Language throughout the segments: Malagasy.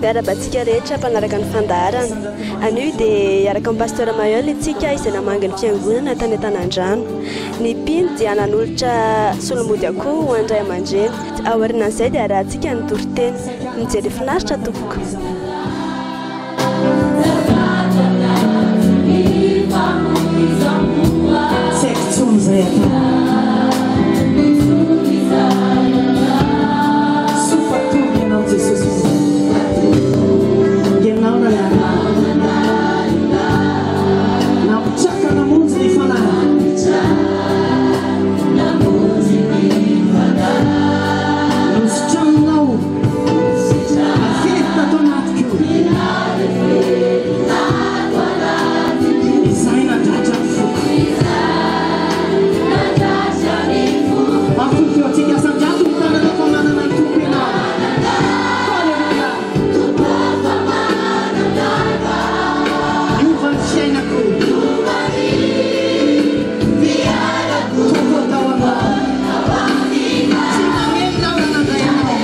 Miarahaba antsika rehetra mpanaraka ny fandaharana. Anio dia hiaraka amin'i Pasteur Mayeul isika izay namangy ny fiangonana tany Antanandrano. Ny mpino dia nanolotra solomody akoho ho an'ny ray aman-dreny. Aorianan'izay dia arahantsika ny toriteny. Mijery finaritra tompoko. Tsy haiko intsony izay atao. Soa fa tonga Ianao Jesosy o. Ianao nanarina ahy. Nampitraka namonjy ny fanahy. Nositraninao. Avely tato anatiko. Izay nandratra ny foko. Ampody teo antsika asandrato ny tananao fa manana ny Tompo ianao. Haleloia. Niova ny fiainako. Tompo atao aminao. Tsy nanenina aho raha nandray anao.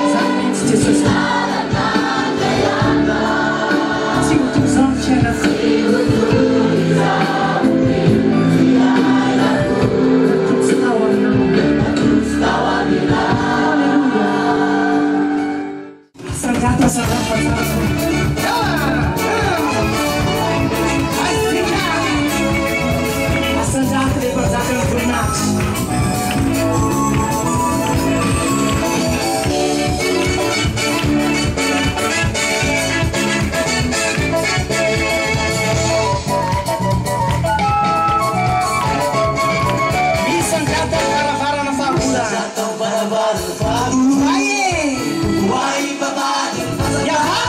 Izany mihitsy Jesosy. Tsy ho toy izao ny fiainako. Raha toa tsy tao aminao. Haleloia. Asandrato asandrato fa tsara foana. Aiza! Asandrato ilay mpanjakan'ny voninahitra. Misandrata ny varavarana fahagola. Oay e! Iavaratra!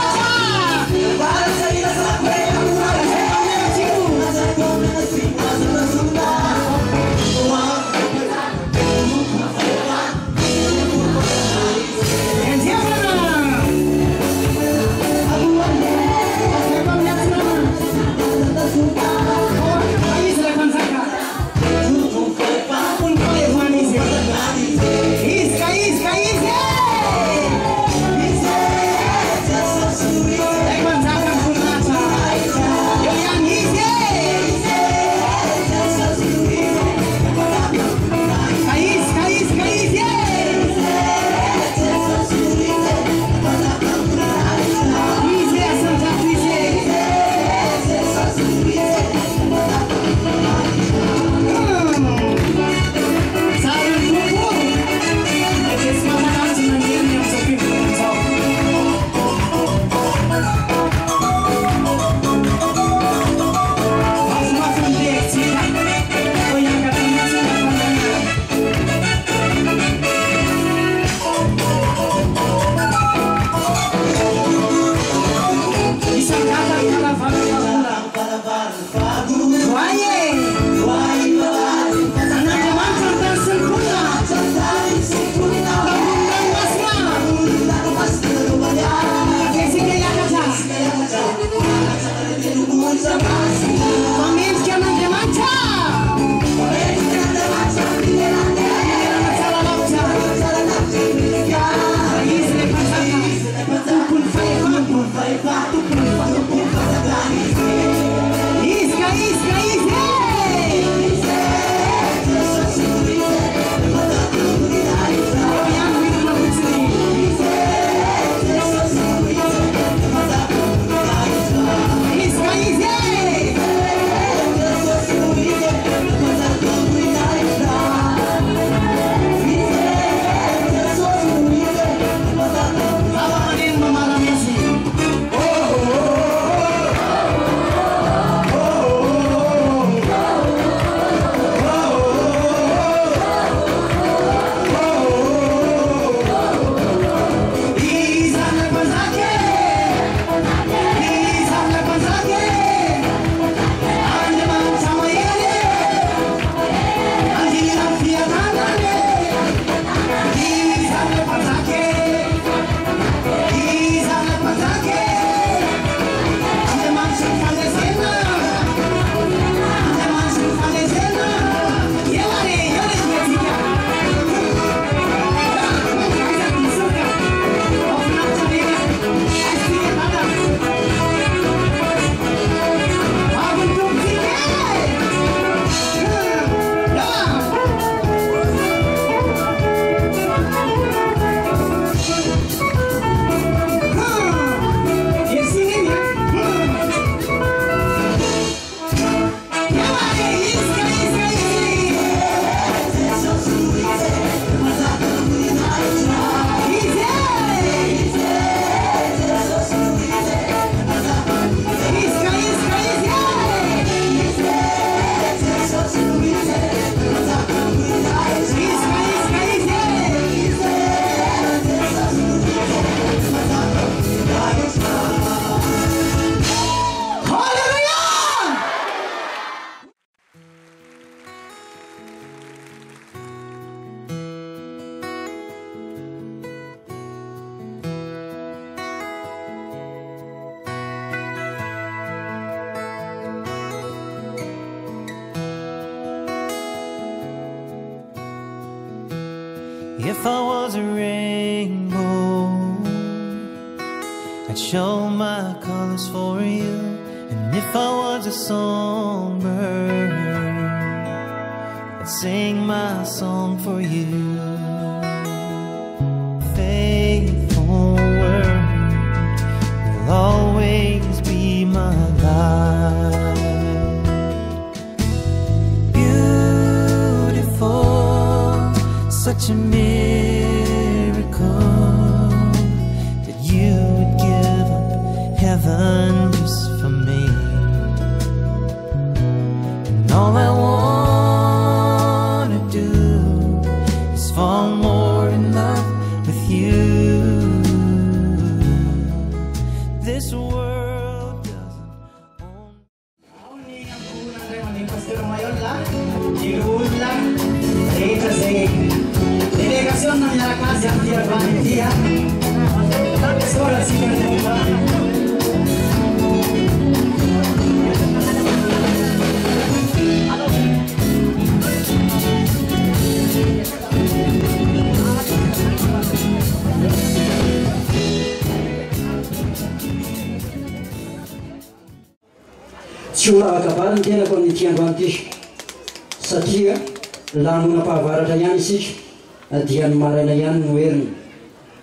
If I was a rainbow, I'd show my colors for you. And if I was a songbird, I'd sing my song for you. Faithful word will always be my light. Beautiful, such a miracle that you would give up heaven just for me. And all I wanna do is fall more in love with you. This world doesn't own. Ao ny ankohonan'ny ray aman-dreny Pasteur Mailhol, ireo olona rehetra izay délégation miaraka azy amin'ity androany ity. Isaorantsika ny Tompo. Tsy ho lava kabary ny tenako amin'ity androany ity, satria lanonam-pahavaratra ihany isika, dia ny maraina ihany no heriny.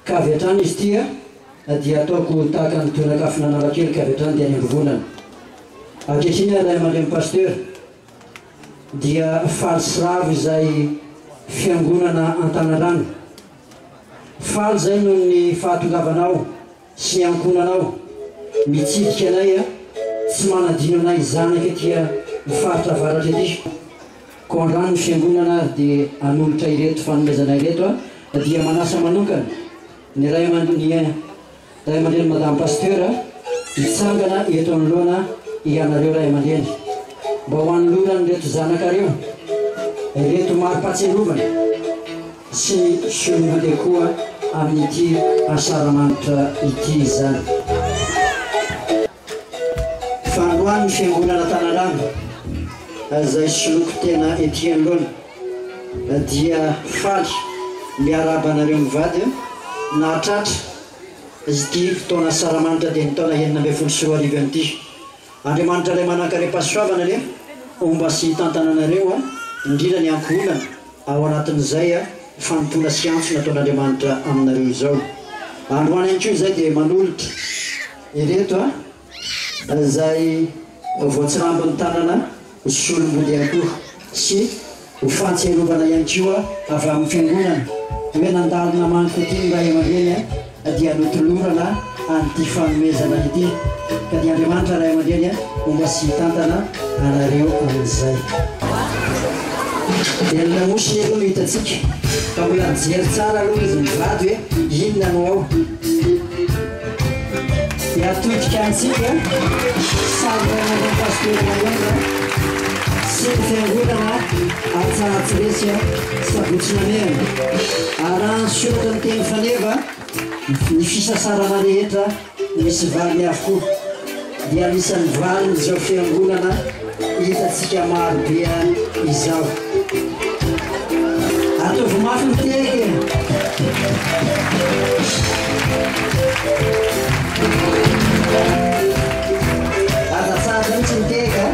Ka avy hatrany izy ity dia ataoko tahaka ny tonak'afon'Analakely ka avy hatrany dia any Ambovonana. Ankehitriny aho ray aman-dreny Pasteur dia faly sy ravo izay fiangonana Antanandrano. Faly izay noho ny fahatongavanao sy ny ankohonanao mitsidika anay a, tsy manadino anay zanaka ety faritra avaratra ety. Koa androany ny fiangonana ary dia hanolotra ireto fanomezana ireto a, dia manasa manokana ny ray aman ny ray aman-dreny Madame Pasteur hitsangana eto anoloana ianareo ray aman-dreny mba ho anoloran'ireto zanakareo ireto mari-pahatsiarovana sy ny solombody koa amin'ity asaramanitra ity izany. Fa androany ny fiangonana Tanandrano izay soloko tena ety anoloana dia faly miarahaba anareo mivady nahatratra ity fotoana asaramanitra dia ny taona 2016 an'ity. Andriamanitra Ray manan-karem-pahasoavana anie homba sy hitantana anareo indrindra ny ankohonana ao anatin'izay fanompoana sy antso nataon'Andriamanitra aminareo izao. Androany ihany koa izay dia manolotra ireto izay voatsirambin'ny tanana ho solombody ihany koa sy ho fahatsiarovana ihany koa avy amin'ny fiangonana hoe nandalo namangy taty ny ray aman-dreny dia notolorana an'ity fanomezana ity, ka dia Andriamanitra ray aman-dreny homba sy hitantana anareo amin'izay. Dia ny lamosiny aloha no hitantsika, ka mbola mijery tsara aloha izy mivady hoe inona no ao. Dia atodika antsika samy ray aman-dreny Pasteur Mailhol sy ny fiangonana Antsahatsiresy Sabotsy Namehana. Arahan'ny soratra ny teny faneva ny fisasarana rehetra misy valiny avokoa. Dia anisan'ny valin'izao fiangonana hitantsika maro be izao. Ataovy mafy ny tehaka e! Aza tsahatra mihitsy ny tehaka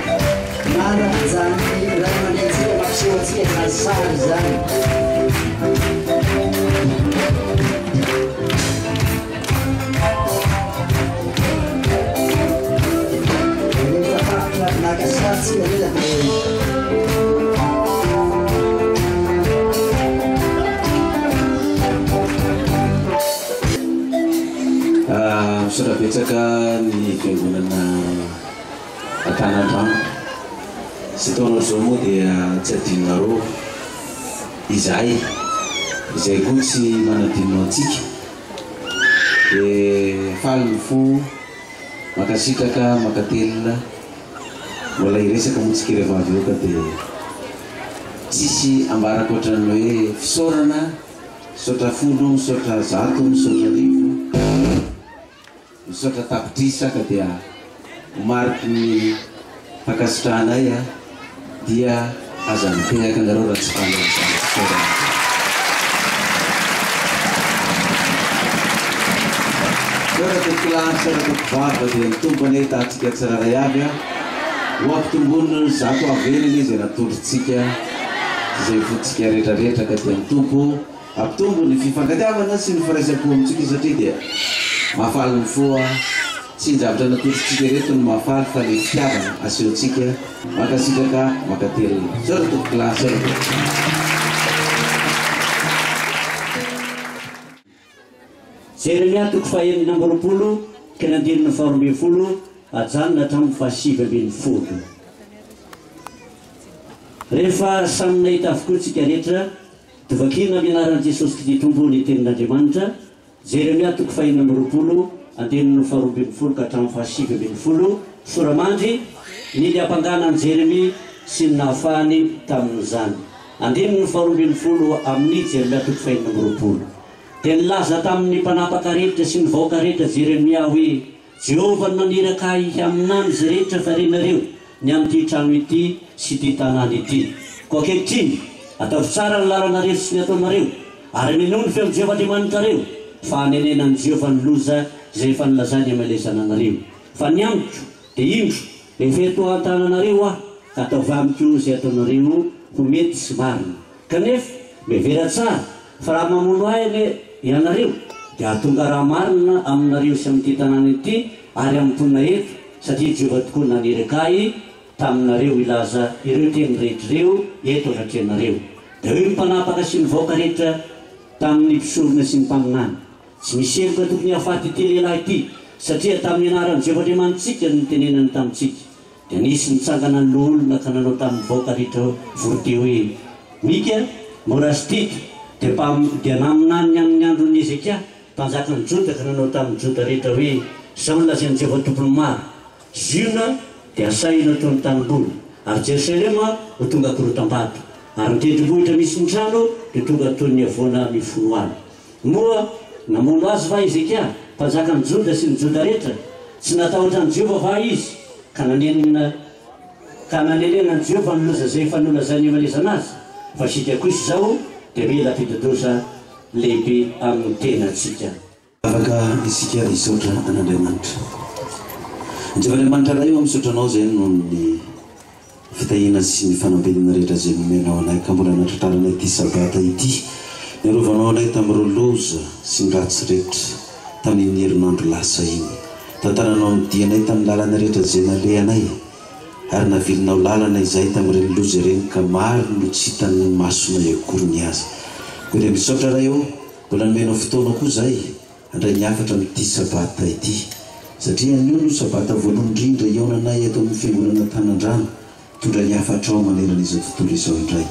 mandra-pijanon'ny ray aman-drenintsika mampiseho antsika izany sary izany. Rehefa tapitra naka sary tsika rehetra dia Misaotra betsaka ny fiangonana Antanandrano. Izay taona izao moa dia tsy adinonareo izahay, izay koa tsy manadino antsika. Dia faly ny fo, mankasitraka, mankatelina. Mbola hiresaka moa tsika rehefa avy eo ka dia tsisy ambara ankoatran'ny hoe fisaorana, misaotra folo, misaotra zato, misaotra arivo, misaotra tapitrisa ka dia ho mariky ny fankasitrahanay dia aza mitehaka nareo raha tsy faly amin'izany fisaorana izany. Tompokolahy, misaotra tompokovavy fa dia ny Tompo anie hitahy antsika tsirairay avy a! Ho ampitomboiny zato avo heny anie izay natolotritsika sy izay fotsika rehetra rehetra ka dia ny Tompo hampitombo ny fifankatiavana sy ny firaisam-po amintsika satria dia mahafaly ny fo a! Tsy ny zavatra natolotritsika ireto no mahafaly fa le fitiavana asehontsika. Mankasitraka, mankatelina. Misaotra tompokolahy, misaotra tompokovavy. Jeremia toko fahenina amby 20 ka ny andininy faharoambinifolo hajanona hatramin'ny fahasivy ambinifolo. Rehefa samy nahita avokoa tsika rehetra, tovakina amin'ny anaran'i Jesosy Kristy Tompo ny tenin'Andriamanitra, Jeremia toko fahenina amby 20, andininy faharoambinifolo ka hatramin'ny fahasivy ambinifolo, sora-mandry, ny niampangana an'i Jeremia sy ny nahafahany tamin'izany. Andininy faharoambinifolo amin'ny Jeremia toko fahenina amby 20. Dia nilaza tamin'ny mpanapaka rehetra sy ny vahoaka rehetra Jeremia hoe, Jehovah no naniraka ahy haminany izay rehetra fa renareo ny amin'ity trano ity sy ity tanàna ity. Koa ankehitriny, ataovy tsara ny lalanareo sy ny ataonareo, ary henoy ny feon'i Jehovah Andriamanitrareo, fa hanenenan'i Jehovah ny loza izay efa nilazany hamelezana anareo. Fa ny amiko, dia indro, efa eto an-tananareo aho, ka ataovy amiko izay ataonareo ho mety sy marina. Kanefa, mihevera tsara, fa raha mamono ahy anie ianareo, dia hahatonga raha marina aminareo sy amin'ity tanàna ity ary amin'ny mponina eto, satria Jehovah tokoa naniraka ahy taminareo hilaza ireo teny rehetra ireo eto anatrehanareo. Dia hoy ny mpanapaka sy ny vahoaka rehetra tamin'ny mpisorona sy ny mpaminany, Tsy misy heloka tokony hahafaty ity lehilahy ity, satria tamin'ny anaran'i Jehovah Andriamanitsika no nitenenany tamintsika. Dia nisy nitsangana ny loholona ka nanao tamin'ny vahoaka rehetra vory teo hoe, Mika, Morastita, dia mpam, dia naminany ny amin'ny andron'i Hezekia, mpanjakan'i Joda, ka nanao tamin'ny Joda rehetra hoe, Izao no lazain'i Jehovah Tompon'ny maro, Ziona dia hasahina toy ny tanimboly, ary Jerosalema ho tonga korotam-bato, ary ny tendrombohitra misy ny trano dia tonga toy ny havoana mifono ala. Moa namono azy va Hezekia, mpanjakan'i Joda sy ny Joda rehetra? Tsy natahotra an'i Jehovah va izy, ka nanenina ka nanenenan'i Jehovah ny loza izay efa nolazainy hamelezana azy? Fa isika kosa izao dia mila hampidi-doza lehibe amin'ny tenantsika. Afaka isika hisaotra an'Andriamanitra. Jehovah Andriamanitra Ray ô, misaotra Anao izay noho ny fitahiana sy ny fanambinana rehetra izay nomenao anay ka mbola nahatratrarana ity Sabata ity. Niarovanao anay tamin'ireo loza sy ny ratsy rehetra tamin'iny herinandro lasa iny. Tantananao ny dianay tamin'ny lalana rehetra izay nalehanay ary navilinao lalana izahay tamin'ireny loza ireny ka maro no tsy hitan'ny masonay akory ny aza. Koa dia misaotra Ray ô, mbola nomenao fotoana koa izahay handray ny hafatra amin'ity Sabata ity, satria anio no Sabata voalohany indrindra hihaonanay eto amin'ny Fiangonana Antanandrano, hitondra ny hafatrao manerana izao tontolo izao indray.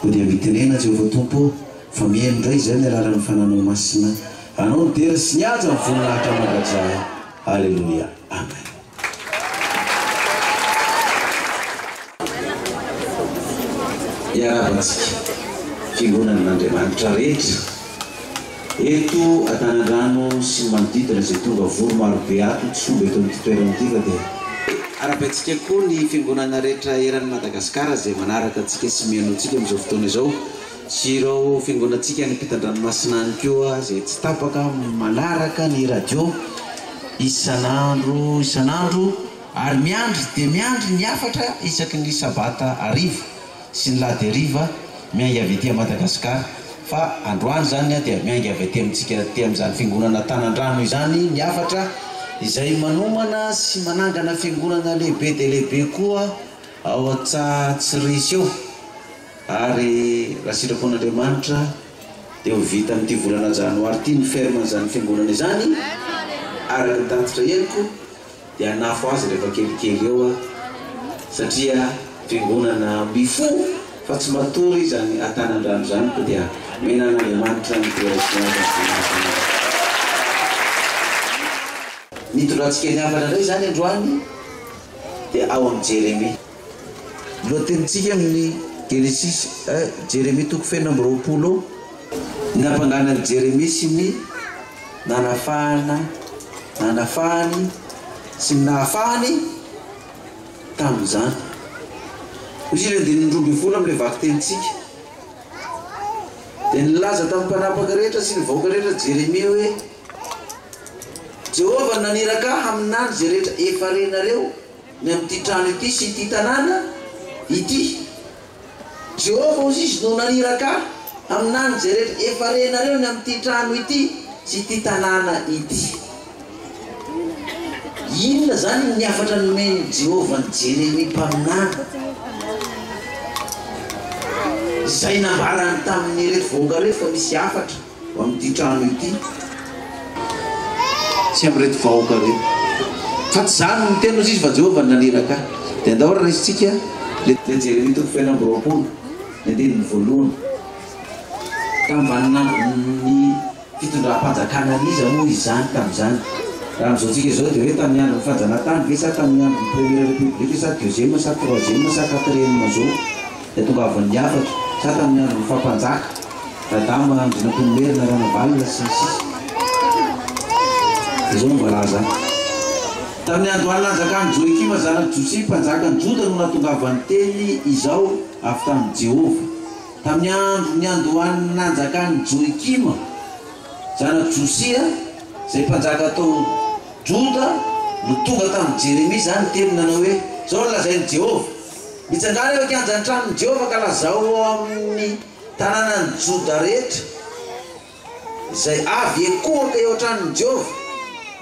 Koa dia mitenena Jehovah Tompo ô, fa mihaino indray izahay ny alalan'ny Fananao Masina, Anao ny dera sy ny haja ny voninahitra mandrakizay. Aleloia. Amen. Hiarahaba antsika Fiangonan'Andriamanitra rehetra eto Antanandrano sy ny manodidina izay tonga vory marobe ato, tsy fomba eto amin'ity toerana ity fa dia. Arahabaintsika koa ny Fiangonana rehetra eran'i Madagasikara izay manaraka antsika sy mihaino antsika amin'izao fotoana izao sy ireo Fiangonantsika any ampitan-dranomasina any koa izay tsy tapaka manaraka ny radio isan'andro isan'andro ary miandry dia miandry ny hafatra isaky ny sabata hariva sy ny lahady hariva miainga avy aty Madagasikara fa androany izany dia miainga avy aty amintsika aty amin'izany fiangonana Antanandrano izany ny hafatra izay manomana sy manangana fiangonana lehibe dia lehibe koa ao Antsahatsirisy eo. Ary raha sitrapon'Andriamanitra dia ho vita amin'ity volana janoary ity ny ferme an'izany fiangonana izany, araka ny tatitra henoko dia hanafo azy rehefa kelikely eo aho satria fiangonana mifoha fa tsy matory izany Antanandrano izany koa dia omena an'Andriamanitra ny dera sy ny haja ny voninahitra. Ny hitondrantsika ny hafatra indray izany androany dia ao amin'i Jeremia. Lohatenintsika amin'ny Genesisy, Jeremia toko faha 26. Ny nampangana an'i Jeremia sy ny nanafahana, nanafahany sy ny nahafahany tamin'izany. Hoy izy ny andininy 12 amin'ilay vakitenintsika. Dia nilaza tamin'ny mpanapaka rehetra sy ny vahoaka rehetra Jeremia hoe. Jehovah no naniraka ahy haminany izay rehetra efa renareo ny amin'ity trano ity sy ity tanàna ity. Jehovah, hoy izy, no naniraka ahy haminany izay rehetra efa renareo ny amin'ity trano ity sy ity tanàna ity. Inona izany ny hafatra nomen'i Jehovah an'i Jeremia mpaminany, izay nambarany tamin'ireto vahoaka ireto fa misy hafatra ho amin'ity trano ity sy amin'ireto vahoaka ireto? Fa tsy izaho no niteny, hoy izy, fa Jehovah no naniraka ahy. Dia andao ary raisintsika ilay Jeremia toko fahenina amby roapolo, ny andininy voalohany. Tamin'ny vaninandron'ny. Fitondram-panjakana an'iza moa izany tamin'izany? Raha amin'izao tsika izao dia hoe tamin'ny andron'ny fanjanatany ve sa tamin'ny andron'ny première république sa deuxième sa troisième sa quatrième zao dia tongavan'ny hafatra sa tamin'ny andron'ny faha-mpanjaka Radama Andrianampoinimerina Ranavalona sy ny sisa Dia izao no voalaza any. Tamin'ny andro alina nanjakan'i Joikima zanak'i Josia mpanjakan'i Joda no nahatongavan'ny teny izao avy tamin'i Jehovah. Tamin'ny andro niandohan'ny nanjakan'i Joikima, zanak'i Josia, izay mpanjaka tao Joda, no tonga tamin'i Jeremia izany teny nanao hoe, Izao no lazain'i Jehovah, Mitsangàna eo an-kianjan'ny tranon'i Jehovah ka lazao ao amin'ny tanànan'i Joda rehetra, izay avy hikohaka eo an-tranon'i Jehovah,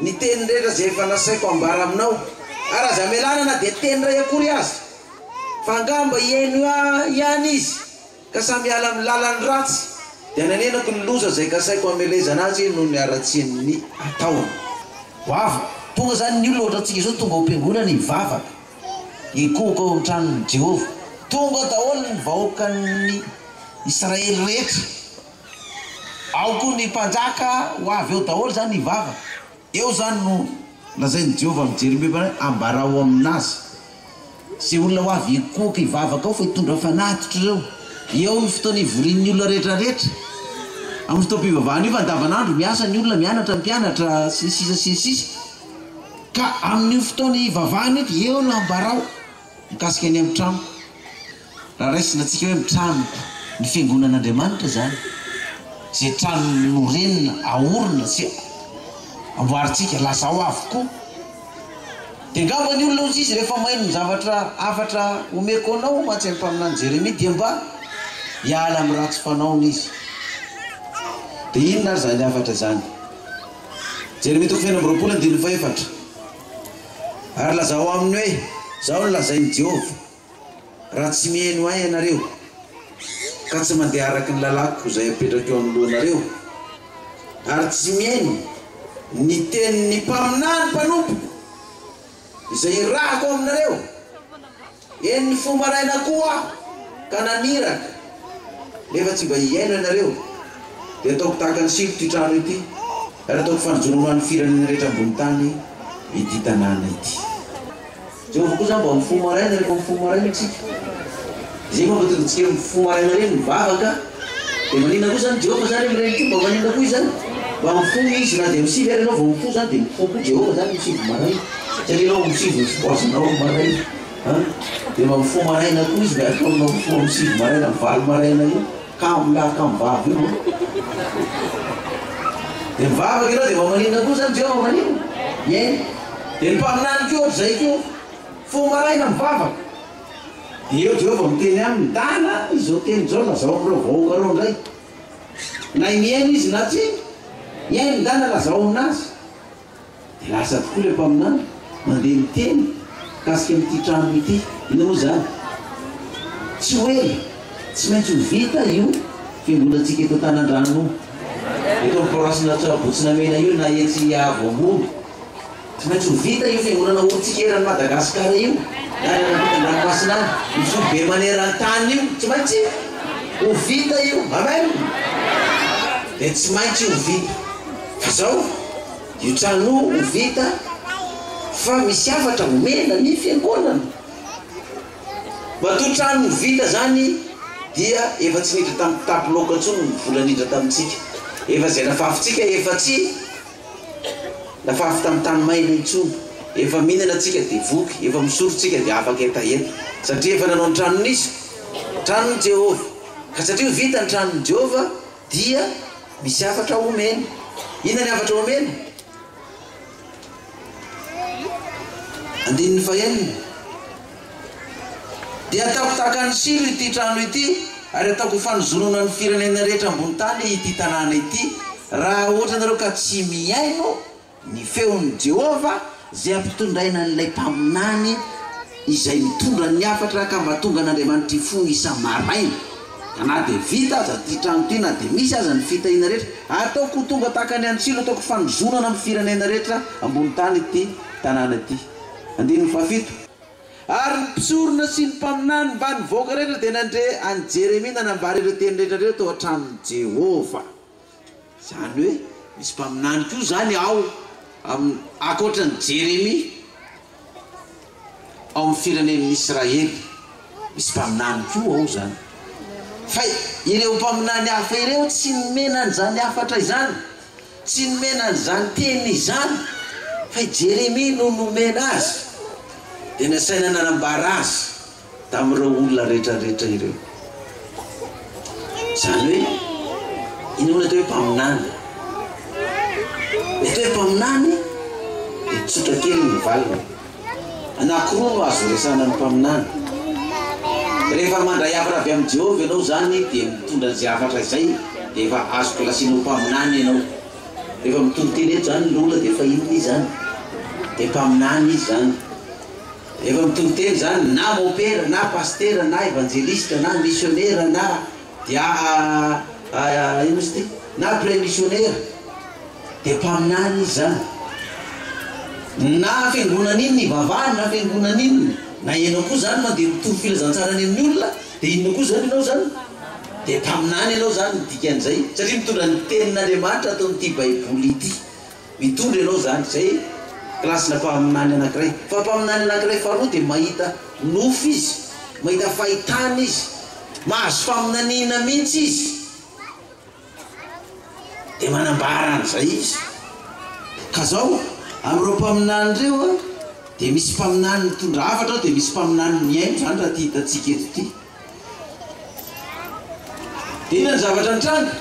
ny teny rehetra izay efa nasaiko hambara aminao, ary aza amelana na dia teny iray akory aza. Fa angamba hihaino ahy ihany izy, ka samy hiala amin'ny lalany ratsy, dia hanenenako ny loza izay kasaiko hamelezana azy noho ny haratsian'ny ataony. Ho avy, tonga izany ny olona ohatrantsika izao tonga ao am-piangonana hivavaka, hikohoka ao amin'ny tranon'i Jehovah. Tonga daholo ny vahoakan'ny Israely rehetra, ao koa ny mpanjaka ho avy eo daholo izany hivavaka. Eo izany no lazain'i Jehovah amin'i Jeremia mpaminany, Ambarao aminazy izay olona ho avy hikohaka hivavaka ao fa hitondra fanatitra ireo. Eo ny fotoana ivorian'ny olona rehetrarehetra. Amin'ny fotoam-pivavahana io fa andavanandro miasa ny olona, mianatra ny mpianatra, sy ny sisa sy ny sisa. Ka amin'io fotoana ivavahana io dia eo no ambarao. Mikasika ny amin'ny tranoko. Raha raisina antsika hoe ny tranoko, ny fiangonan'Andriamanitra izany, izay trano norenina, aorina sy amboarintsika, lazao avokoa. Dia angamba ny olona hozy izy rehefa maheno ny zavatra hafatra omeko anao mantsy amin'ny mpaminany Jeremia dia mba hiala amin'ny ratsy fanaony izy. Dia inona ary izany hafatra izany? Jeremia toko fahenina amby roapolo andininy fahefatra. Ary lazao aminy hoe, 'Izao no lazain'i Jehovah, Raha tsy mihaino ahy ianareo, ka tsy mandeha araka ny lalàko izay apetrako eo anoloanareo, ary tsy mihaino ny tenin'ny mpaminany mpanompoko izay irahako aminareo, Eny nifoha maraina koa aho ka naniraka, nefa tsy mba hihaino ianareo, dia ataoko tahaka ny Silo ity trano ity, ary ataoko fanjonoana ho an'ny firenena rehetra ambony tany ity tanàna ity. Jehovah koa izany mba mifoha maraina rehefa mifoha maraina isika. Izay mampatonga antsika mifoha maraina ireny mivavaka, dia maninona koa izany Jehovah izany amin'ireny koa, mba maninona koa izany? Mba mifoha izy na dia amin'ny sivy ary ianao vao mifoha izany dia mifoha koa Jehovah izany amin'ny sivy maraina. Satria ianao amin'ny sivy no fifohazanao maraina an! Dia mba mifoha maraina koa izy miaraka aminao mifoha amin'ny sivy maraina, amin'ny valo maraina io, kamo lahy kamo vavy io an! Dia mivavaka ianao dia mba maninona koa izany Jehovah maninona? Mihaino. Dia ny mpaminany koa ohatr'izay koa, mifoha maraina mivavaka. Dia eo Jehovah miteny aminy, Ndana izao teny izao lazao amin'ireo vahoaka ireo indray. Na mihaino izy na tsy mihaino, ndana lazao aminazy. Dia lasa tokoa ilay mpaminany, mandeha miteny mikasika an'ity trano ity. Inona moa izany? Tsy ho ela, tsy maintsy ho vita io fiangonantsika eto Antanandrano io. Eto amin'ny paroasin'Antsabotsinamena io na etsy Iavo ambony. Tsy maintsy ho vita io fiangonana orintsika eran'i Madagasikara io, na any ampitan-dranomasina any. Io foibe maneran-tany io, tsy maintsy ho vita io. Amen! Dia tsy maintsy ho vita. Fa zao, io trano io ho vita fa misy hafatra omena ny fiangonana. Matoa trano ho vita zany dia efa tsy niditra tamin'ny kitapo laoka intsony ny vola niditra tamintsika. Efa izay nafafintsika efa tsy nafafy tamin'ny tany maina intsony. Efa mihinana tsika dia voky, efa misoro tsika dia afaka hetaheta. Satria efa nanao ny tranon'iza? Tranon'i Jehovah. Ka satria ho vita ny tranon'i Jehovah dia Misy hafatra omena. Inona ny hafatra omena? Andininy fahenina, Dia hataoko tahaka an'i Silo ity trano ity, ary hataoko ho fanozonana ny firenena rehetra ambony tany ity tanàna ity, raha ohatra ianareo ka tsy mihaino ny feon'i Jehovah, izay ampitondraina an'ilay mpaminany izay mitondra ny hafatra ka mba tonga an'Andriamanitra hifoha isa-maraina. Ka na dia vita aza ity trano ity, na dia misy aza ny fitahiana rehetra, ataoko ho tonga tahaka ny an'i Silo, ataoko fanozonana amin'ny firenena rehetra ambony tany ity tanàna ity. Andininy fahafito. Ary ny mpisorona sy ny mpaminany mba ny vahoaka rehetra dia nandre an'i Jeremia nanambara ireo teny rehetra ireo tao an-tranon'i Jehovah. Izany hoe misy mpaminany koa izany ao amin'ny, ankoatra an'i Jeremia, ao amin'ny firenen'ny Israely. Misy mpaminany koa ao izany. Fa ireo mpaminany hafa ireo tsy nomena an'izany hafatra izany, tsy nomena an'izany teny izany, fa i Jeremia no nomena azy, dia nasaina nanambara azy. tamin'ireo olona rehetra rehetra ireo. Izany hoe, inona moa ny atao hoe mpaminany? Ny atao hoe mpaminany dia tsotra kely ny valiny. Anankiroa no azo resahana ny mpaminany. Rehefa mandray hafatra avy amin'i Jehovah ianao izany dia mitondra an'izay hafatra izay dia efa azo kilasiana ho mpaminany ianao. Rehefa mitory teny eto izany ny olona dia efa inona izy izany? Dia mpaminany izy izany. Rehefa mitory teny izany na mompera na pasitera na evanjelista na misionera na dia inona izy ity na pre-misionera dia mpaminany izy izany. Na fiangonana inona ivavahany na fiangonana inona na ianao koa izany mandeha mitory filazantsara any amin'ny olona dia inona koa izany ianao izany? Dia mpaminany ianao izany ny dikan'izay satria mitondra ny tenin'Andriamanitra ato amin'ity baiboly ity. Mitondra ianao izany, izay kilasina mpaminany anankiray. Fa mpaminany anankiray faharoa dia mahita nofy izy, mahita fahitana izy, mahazo faminaniana mihitsy izy, dia manambara an'izay izy. Ka izao, amin'ireo mpaminany ireo an, dia misy mpaminany mitondra hafatra ao, dia misy mpaminany mihaino izany raha ity hitantsika eto ity. Dia inona ny zavatra nitranga?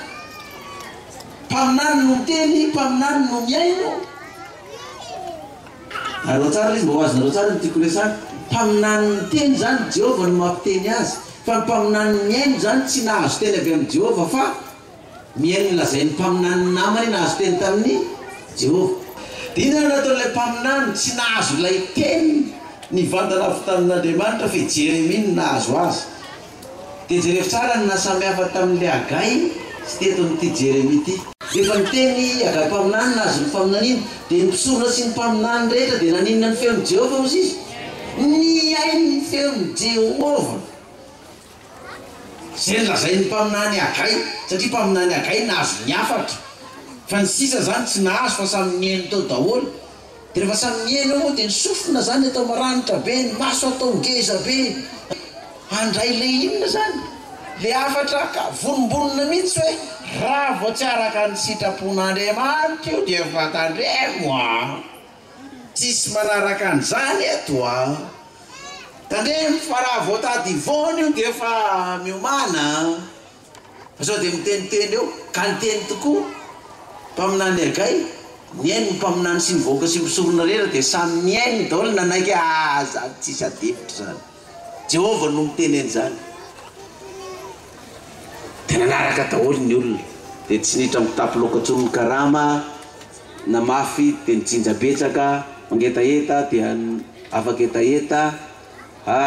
Mpaminany no miteny, mpaminany no mihaino. Nareo tsara ilay izy, mba ho azonareo tsara ny tiako resahina. Mpaminany miteny izany, Jehovah no mampiteny azy. Fa ny mpaminany mihaino izany tsy nahazo teny avy amin'i Jehovah fa mihaino ny lazain'ny mpaminany namany nahazo teny tamin'i Jehovah. Dia inona no nataon'ilay mpaminany tsy nahazo ilay teny nivantana avy tamin'Andriamanitra fa i Jeremia no nahazo azy? Dia jerevo tsara ny nahasamihafa tamin'ilay Hagay sy teto amin'ity Jeremia ity. Rehefa niteny i Hagay mpaminany nahazo ny faminaniana, dia ny mpisorona sy ny mpaminany rehetra dia naninona ny feon'i Jehovah hozy izy? Nihaino ny feon'i Jehovah. Izay nolazain'ny mpaminany Hagay, satria mpaminany Hagay nahazo ny hafatra, fa ny sisa izany tsy nahazo fa samy nihaino teo daholo. Dia rehefa samy mihaino eo moa dia ny sofina zany atao maranitra be, ny maso atao ngeza be, handray le inona zany? Le hafatra ka vonombonona mihitsy hoe raha vao tsy araka ny sitrapon'Andriamanitra io dia efa tandremo a! Tsisy manaraka an'izany eto a! Tandremo fa raha vao tady hivaona io dia efa miomàna a! Fa sao dia miteniteny eo. Ka niteny tokoa mpaminany Hagay, nihaino ny mpaminany sy ny vahoaka sy ny mpisorona rehetra dia samy nihaino daholo nanaiky hoe aa zany tsisy adihevitra zany. Jehovah no miteny an'izany. Dia nanaraka daholo ny olona. Dia tsy niditra amin'ny kitapo laoka intsony ny karama, namafy dia nijinja betsaka, mangetaheta dia afaka hetaheta, a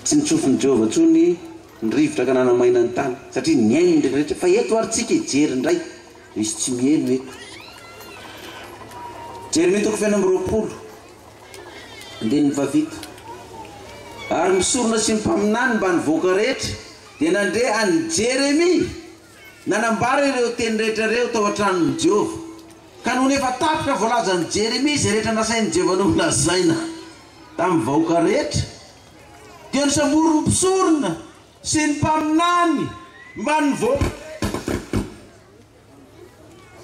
tsy nitsofin'i Jehovah intsony ny rivotra ka nanamaina ny tany, satria nihaino ny rehetra. Fa eto ary tsika hijery indray, misy tsy miheno eto. Jeremia toko fahenina amby 20, andininy fahafito. Ary ny mpisorona sy ny mpaminany mba nivoaka rehetra dia nandre an'i Jeremia nanambara ireo teny rehetra ireo tao an-tranon'i Jehovah. Ka nony efa tapitra voalazan'i Jeremia izay rehetra nasain'i Jehovah nolazaina tamin'ny vahoaka rehetra, dia nosamborin'ny mpisorona sy ny mpaminany mba ny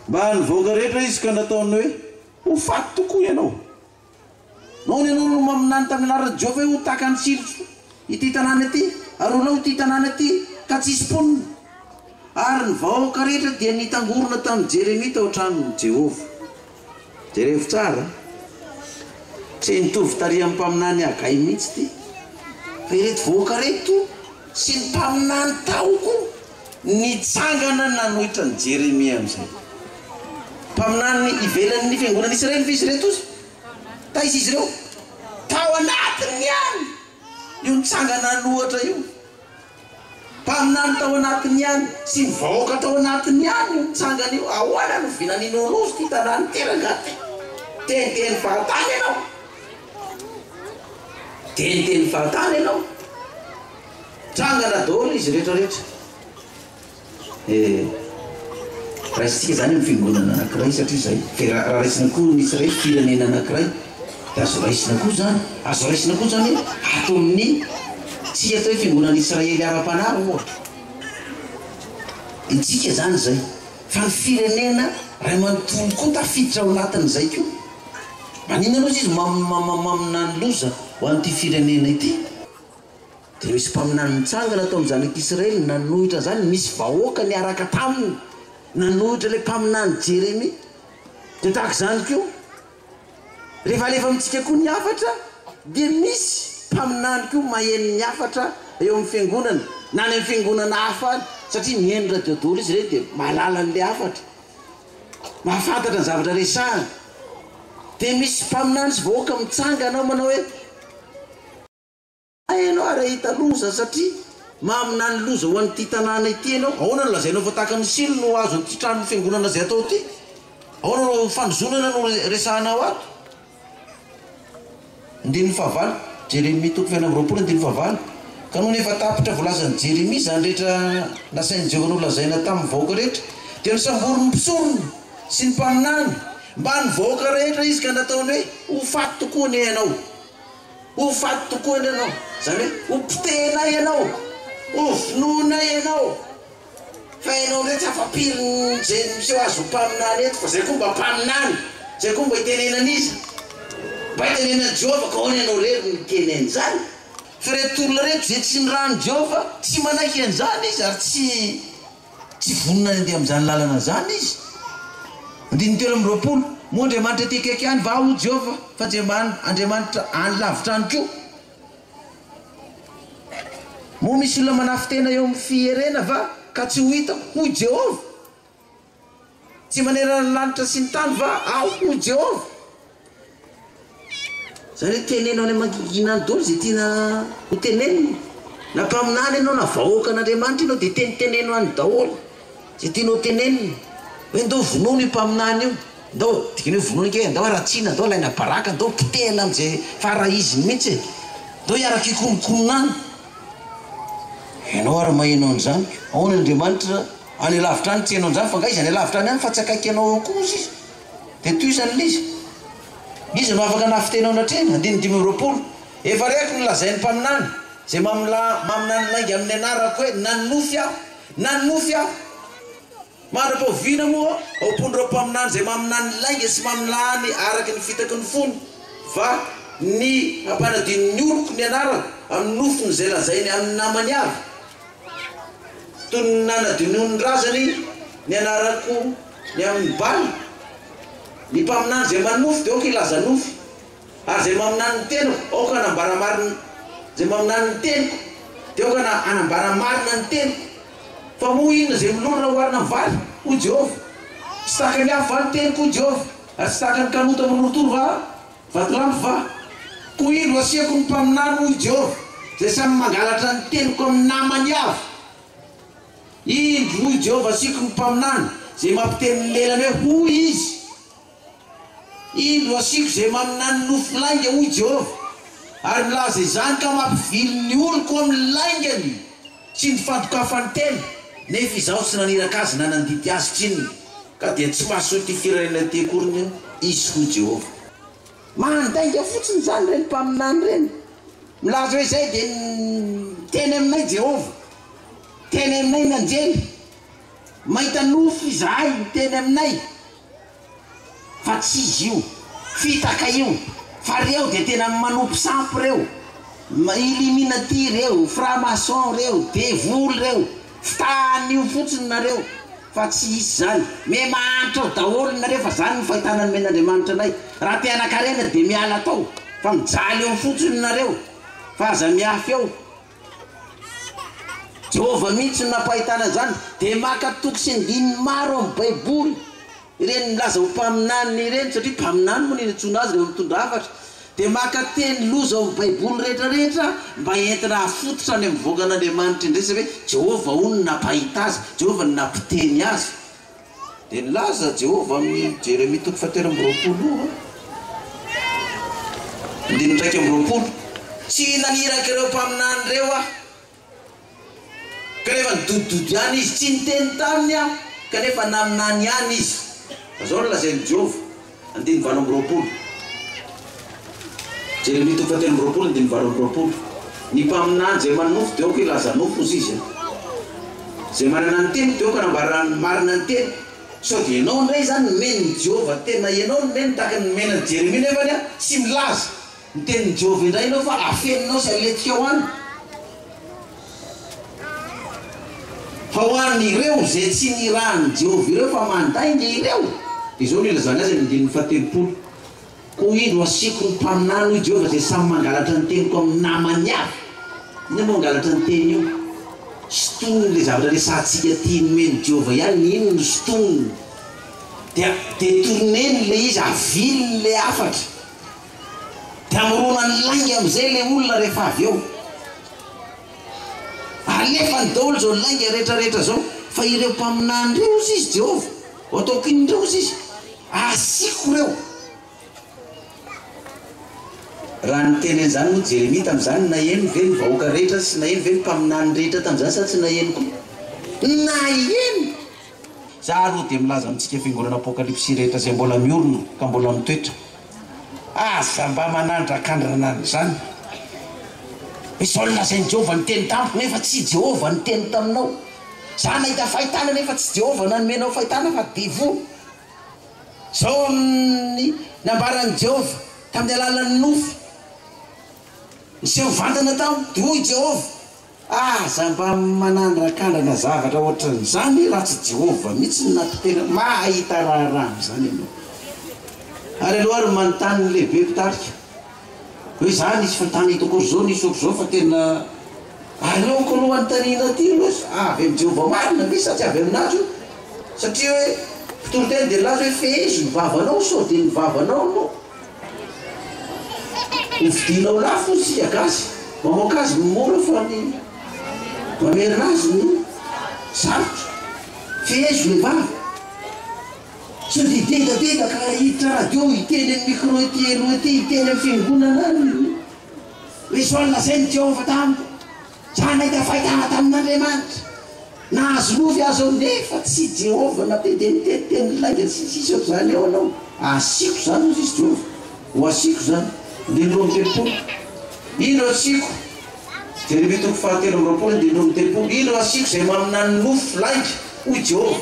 mba ny vahoaka rehetra izy ka nataony hoe, Ho faty tokoa ianao. Nahoana ianao no maminany tamin'ny anaran'i Jehovah hoe ho tahaka an'i Silo ity tanàna ity, ary ho lao ity tanàna ity, ka tsy hisy mponina? Ary ny vahoaka rehetra dia nitangorona tamin'i Jeremia tao an-tranon'i Jehovah. Jerevo tsara. Tsy nitovy tary amin'ny mpaminany Hagay mihitsy ity. Fa ireto vahoaka ireto sy ny mpaminany tao koa nitsangana nanohitra an'i Jeremia amin'izay. Mpaminany ivelan'ny fiangonan'i Israely ve izy ireto ozy? Taiza izy ireo? Tao anatiny ihany io nitsangana nanohatra io. Mpaminany tao anatiny ihany sy ny vahoaka tao anatiny ihany io nitsangana io. Ahoana no vinaninao loza ity tanàna ity rangahy ty? Teniteny fahatany ianao. Teniteny fahatany ianao. Tsangana daholo izy rehetra rehetra. Eh, raisintsika izany amin'ny fiangonana anankiray satria izay. Dia raha raisina koa ny Israely firenena anankiray dia azo raisina koa izany. Azo raisina koa izany hoe ato amin'ny tsika atao hoe fiangonan'i Israely ara-panahy ohatra. Itsika izany izay. Fa ny firenena ray manontolo koa tafiditra ao anatin'izay koa. Maninona aloha izy maminany loza ho an'ity firenena ity? Dia nisy mpaminany nitsangana tao amin'ny zanak'Israely nanohitra an'izany, nisy vahoaka niaraka taminy nanohitra ilay mpaminany Jeremia. Dia tahaka izany koa, rehefa alefa amintsika koa ny hafatra, dia misy mpaminany koa maheno ny hafatra eo amin'ny fiangonana, na any amin'ny fiangonana hafa any, satria mihaino radio daholo izy ireny dia mahalala an'ilay hafatra, mahafantatra ny zavatra resahana. Dia misy mpaminany sy vahoaka mitsangana ao manao hoe. Hay ianao ary hahita loza satria maminany loza ho an'ity tanàna ity ianao. Ahoana no lazainao fa tahaka ny Silo no azo an'ity tranon'ny fiangonana izay atao ity? Ahoana no fanozonana no resahanao ato? Andininy fahavalo, Jeremia toko fahenina amby 20 andininy fahavalo, Ka nony efa tapitra voalazan'i Jeremia izany rehetra nasain'i Jehovah nolazaina tamin'ny vahoaka rehetra, dia nosamborin'ny mpisorona sy ny mpaminany mbamin'ny vahoaka rehetra izy ka nataony hoe, Ho faty tokoa anie ianao! Ho faty tokoa anie ianao, izany hoe ho potehinay ianao, ho vonoinay ianao, fa ianao indray tsy afa-piry izay miseho azy ho mpaminany eto, fa izay koa mba mpaminany, izay koa mba itenenan'iza? Mba itenenan'i Jehovah, ka ahoana ianao irery no miteny an'izany? Fa ireto olona ireto izay tsy nirahin'i Jehovah, tsy manaiky an'izany izy ary tsy. Tsy vonona ny handeha amin'izany lalana izany izy. Andininy 23, Moa Andriamanitra ety akaiky ihany va aho, Jehovah, fa tsy mba Andriamanitra any lavitra any koa? Moa misy olona manafin-tena eo amin'ny fierena va ka tsy ho hitako, hoy Jehovah? Tsy manerana ny lanitra sy ny tany va aho, hoy Jehovah? Izany hoe teneno any mangingina any daholo izay tiana ho tenenina. Na mpaminany ianao na vahoakan'Andriamanitra ianao dia teniteneno any daholo izay tianao tenenina. Hoe ndao vonoina io mpaminany io, ndao, dikany hoe vonoina ange, ndao haratsiana, ndao alaina baraka, ndao potehina amin'izay fara iziny mihitsy e. Ndao hiaraka hikonokonona any. Ianao ary maheno an'izany. Ahoana Andriamanitra any alavitra any tsy heno an'izany fa nga izy any alavitra any ihany fa tsy akaiky anao ao koa ozy izy. Dia tohizany ilay izy. Iza no afaka hanafin-tena ao anatrehany? Andininy 25. Efa reko ny lazain'ny mpaminany, izay mamla, maminany lainga amin'ny anarako hoe, Nanonofy aho! Nanonofy aho! Mandra-pahoviana moa ao am-pon'ireo mpaminany izay maminany lainga sy maminany araka ny fitaky ny fony, va ny hampanadino ny oloko ny anarako amin'ny nofiny izay lazainy amin'ny namany avy? Toy ny nanadinoan'ny razany ny anarako ny amin'ny Bala. Ny mpaminany izay manonofy dia aoka hilaza nofy, ary izay maminany ny teniko, aoka hanambara marina, izay maminany ny teniko, dia aoka hanambara marina ny teniko. Fa moa inona izay milona raha oharina amin'ny vary? hoy Jehovah. Tsy tahaka ny afo va ny teniko, hoy Jehovah, ary tsy tahaka ny kanota manorotoro va vatolampy va? Koa indro asiako ny mpaminany, hoy Jehovah, izay samy mangalatra ny teniko amin'ny namany avy. Indro, hoy Jehovah, asiako ny mpaminany, izay mampiteny ny lelany hoe, Hoy izy. Indro, asiako izay maminany nofy lainga, hoy Jehovah, ary milaza izany ka mampivily ny oloko amin'ny laingany sy ny fandokafany tena, nefa Izaho tsy naniraka azy na nandidy azy tsinona, ka dia tsy mahasoa ity firenena ity akory izy, hoy Jehovah. Mandainga fotsiny izany ireny mpaminany ireny, milaza hoe izay dia miteny aminay Jehovah. Miteny aminay ny anjely, mahita nofy izahay miteny aminay fa tsy izy io, fitaka io, fa reo dia tena manompo sampy reo, illuminati reo, franc maçon reo, devoly reo, fitahan'io fotsiny nareo fa tsy hisy zany, me mahantra ao daholo nareo fa zany no fahitana nomen'Andriamanitra anay, raha te hanankarena dia miala tao. Fa mijaly eo fotsiny nareo, fa aza mihafy eo. Jehovah mihitsy no nampahitana an'izany. Dia maka toko sy andininy maro amin'ny Baiboly ireny milaza ho mpaminany ireny, satria mpaminany moa no niantsoana azy rehefa mitondra hafatra. Dia maka teny loza ao amin'ny Baiboly rehetrarehetra mba entina hafototra any amin'ny vahoakan'Andriamanitra indray, satria hoe Jehovah hono no nampahita azy, Jehovah no nampiteny azy. Dia nilaza Jehovah amin'i Jeremia toko fahatelo amby roapolo, andininy 21, Tsy naniraka ireo mpaminany ireo aho, kanefa nidodododo ihany izy, tsy niteny taminy aho, kanefa naminany ihany izy. Fa izao no lazain'i Jehovah, andininy 28, Jeremia toko fahatelo amby roapolo, andininy 28, Ny mpaminany izay manonofy dia aoka hilaza nofy, hozy izy. Izay manana ny teniko dia aoka hanambara ny marina ny teniko. Sao dia ianao indray izany nomen'i Jehovah tena ianao nomeny tahaka ny nomena an'i Jeremia nefany an, tsy milaza ny tenin'i Jehovah indray ianao fa afeninao sy aletikao any. Fa ho an'ireo izay tsy nirahin'i Jehovah ireo fa mandainga ireo, dia izao no ilazany azy amin'ny andininy faha-30, Koa indro asiako ny mpaminany, hoy Jehovah, izay samy mangalatra ny teniko amin'ny namany avy. Inona moa mangalatra ny teny io? Sintoniny ilay zavatra resahantsika aty nomen'i Jehovah ihany, iny no sintoniny. Dia détourner-ny ilay izy, aviliny ilay hafatra. Dia amoronany lainga amin'izay ilay olona rehefa avy eo. Alefany daholo izao lainga rehetra rehetra izao. Fa ireo mpaminany ireo, hozy izy Jehovah, ho ataoko inona indray, hozy izy? Asiako ireo. Raha niteny an'izany moa Jeremia tamin'izany, naheno ve ny vahoaka rehetra sy naheno ve ny mpaminany rehetra tamin'izany sa tsy naheno koa? Naheno! Za aloha dia milaza amintsika fiangonana Apokalypsy rehetra izay mbola miorina ka mbola mitoetra, aza mba manandrakandrana an'izany. Izao no lazain'i Jehovah niteny tamiko, nefa tsy Jehovah niteny taminao. Za nahita fahitana nefa tsy Jehovah nanome anao fahitana fa devoly. Izao ny nambaran'i Jehovah tamin'ny alalan'ny nofy niseho mivantana tamiko, dia hoy Jehovah, Aza mba manandrakandrana zavatra hoatran'izany raha tsy Jehovah mihitsy no nampiteny mahita raharaha amin'izany ianao. Ary aleo ary manontany ny lehibe mpitarika hoe za nisy fahitana hitako ohatr'izao nisy ohatr'izao fa tena aleoko aloha anontaniana aty aloha hoe avy amin'i Jehovah marina ve sa tsy avy aminazy io? Satria hoe mpitoriteny dia nilaza hoe fehezo ny vavanao sao dia ny vavanao no Ho vidianao lafo hozy tsika gasy, mamoaka azy no mora fa ny mamerina azy no sarotra. Fehezo le vava. Sao dia hidedadeda ka hiditra radio hiteny amin'ny micro ety aloha ety, hiteny amin'ny fiangonana any hoe izao no lazain'i Jehovah tamiko. Za nahita fahitana tamin'Andriamanitra. Nahazo nofy aho zao nefa tsy Jehovah nampiteniteny teny lainga sy ny sisa ohatr'izany eo anao. Asiako izany hozy izy Jehovah. Ho asiako izany. Andininy 32. Indro asiako, Jeremia toko fahatelo amby roapolo andininy 32, Indro asiako izay maminany nofy lainga, hoy Jehovah,